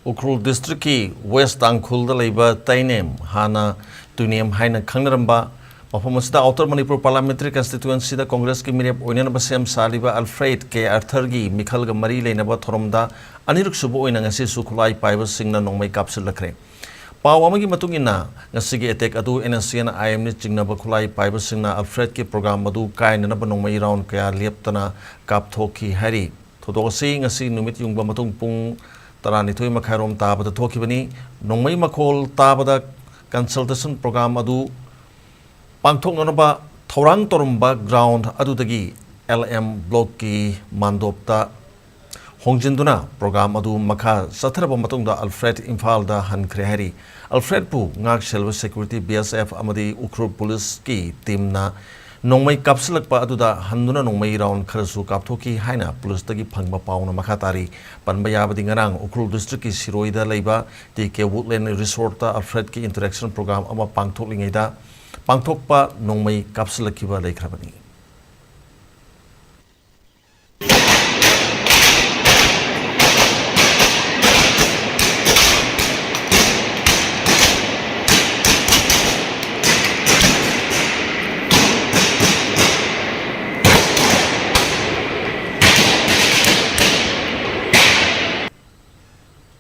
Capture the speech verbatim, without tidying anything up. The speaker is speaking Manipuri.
ꯎꯈ꯭ꯔꯨꯜ ꯗꯤꯁꯇ꯭ꯔꯤꯛꯀꯤ ꯋꯦꯁ ꯇꯥꯡꯈꯨꯜꯗ ꯂꯩꯕ ꯇꯩꯅꯦꯝ, ꯍꯥꯟꯅ ꯇꯨꯏꯅꯦꯝ ꯍꯥꯏꯅ ꯈꯪꯅꯔꯝꯕ ꯃꯐꯝ ꯑꯁꯤꯗ ꯑꯥꯎꯇꯔ ꯃꯅꯤꯄꯨꯔ ꯄꯥꯔꯂꯥꯃꯦꯟꯇꯔꯤ ꯀꯟꯁꯇꯤꯇ꯭ꯋꯦꯟꯁꯤꯗ ꯀꯣꯡꯒ꯭ꯔꯦꯁꯀꯤ ꯃꯤꯔꯦꯞ ꯑꯣꯏꯅꯅꯕ ꯁꯦꯝ ꯁꯥꯔꯤꯕ ꯑꯜꯐ꯭ꯔꯦꯗ ꯀꯦ ꯑꯥꯔꯊꯔꯒꯤ ꯃꯤꯈꯜꯒ ꯃꯔꯤ ꯂꯩꯅꯕ ꯊꯧꯔꯝꯗ ꯑꯅꯤꯔꯛ ꯁꯨꯕ ꯑꯣꯏꯅ ꯉꯁꯤꯁꯨ ꯈꯨꯠꯂꯥꯏ ꯄꯥꯏꯕꯁꯤꯡꯅ ꯅꯣꯡꯃꯩ ꯀꯥꯞꯁꯤꯜꯂꯛꯈ꯭ꯔꯦ꯫ ꯄꯥꯎ ꯑꯃꯒꯤ ꯃꯇꯨꯡ ꯏꯟꯅ, ꯉꯁꯤꯒꯤ ꯑꯦꯇꯦꯛ ꯑꯗꯨ NSCN IMꯅ ꯆꯤꯡꯅꯕ ꯈꯨꯠꯂꯥꯏ ꯄꯥꯏꯕꯁꯤꯡꯅ ꯑꯜꯐ꯭ꯔꯦꯗꯀꯤ ꯄ꯭ꯔꯣꯒ꯭ꯔꯥꯝ ꯑꯗꯨ ꯀꯥꯏꯅꯅꯕ ꯅꯣꯡꯃꯩ ꯔꯥꯎꯟ ꯀꯌꯥ ꯂꯦꯞꯇꯅ ꯀꯥꯞꯊꯣꯛꯈꯤ ꯍꯥꯏꯔꯤ꯫ ꯊꯧꯗꯣꯛ ꯑꯁꯤ ꯉꯁꯤ ꯅꯨꯃꯤꯠ ꯌꯨꯡꯕ ꯃꯇꯨꯡ ꯄꯨꯡ ꯇꯔꯥꯅꯤꯊꯣꯏ ꯃꯈꯥꯏꯔꯣꯝ ꯇꯥꯕꯗ ꯊꯣꯛꯈꯤꯕꯅꯤ꯫ ꯅꯣꯡꯃꯩ ꯃꯈꯣꯜ ꯇꯥꯕꯗ ꯀꯟꯁꯜꯇꯦꯁꯟ ꯄ꯭ꯔꯣꯒ꯭ꯔꯥꯝ ꯑꯗꯨ ꯄꯥꯡꯊꯣꯛꯅꯅꯕ ꯊꯧꯔꯥꯡ ꯇꯧꯔꯝꯕ ꯒ꯭ꯔꯥꯎꯟ ꯑꯗꯨꯗꯒꯤ LM ꯕ꯭ꯂꯣꯛꯀꯤ ꯃꯥꯟꯗꯣꯞꯇ ꯍꯣꯡꯖꯤꯟꯗꯨꯅ ꯄ꯭ꯔꯣꯒ꯭ꯔꯥꯝ ꯑꯗꯨ ꯃꯈꯥ ꯆꯠꯊꯔꯕ ꯃꯇꯨꯡꯗ ꯑꯜꯐ꯭ꯔꯦꯗ ꯏꯝꯐꯥꯜꯗ ꯍꯟꯈ꯭ꯔꯦ ꯍꯥꯏꯔꯤ꯫ ꯑꯜꯐ꯭ꯔꯦꯗꯄꯨ ꯉꯥꯛ ꯁꯦꯜꯕ ꯁꯦꯀ꯭ꯌꯨꯔꯤꯇꯤ, BSF ꯑꯃꯗꯤ ꯎꯈ꯭ꯔꯨꯜ ꯄꯨꯂꯤꯁꯀꯤ ꯇꯤꯝꯅ ꯅꯣꯡꯃꯩ ꯀꯥꯞꯁꯤꯜꯂꯛꯄ ꯑꯗꯨꯗ ꯍꯟꯗꯨꯅ ꯅꯣꯡꯃꯩ ꯔꯥꯎꯟ ꯈꯔꯁꯨ ꯀꯥꯞꯊꯣꯛꯈꯤ ꯍꯥꯏꯅ ꯄꯨꯂꯤꯁꯇꯒꯤ ꯐꯪꯕ ꯄꯥꯎꯅ ꯃꯈꯥ ꯇꯥꯔꯤ꯫ ꯄꯟꯕ ꯌꯥꯕꯗꯤ, ꯉꯔꯥꯡ ꯎꯈ꯭ꯔꯨꯜ ꯗꯤꯁꯇ꯭ꯔꯤꯛꯀꯤ ꯁꯤꯔꯣꯏꯗ ꯂꯩꯕ TK Woodland Resortꯇ ꯑꯜꯐ꯭ꯔꯦꯗꯀꯤ ꯏꯟꯇꯔꯦꯛꯁꯟ ꯄ꯭ꯔꯣꯒ꯭ꯔꯥꯝ ꯑꯃ ꯄꯥꯡꯊꯣꯛꯂꯤꯉꯩꯗ ꯄꯥꯡꯊꯣꯛꯄ ꯅꯣꯡꯃꯩ ꯀꯥꯞꯁꯤꯜꯂꯛꯈꯤꯕ ꯂꯩꯈ꯭ꯔꯕꯅꯤ꯫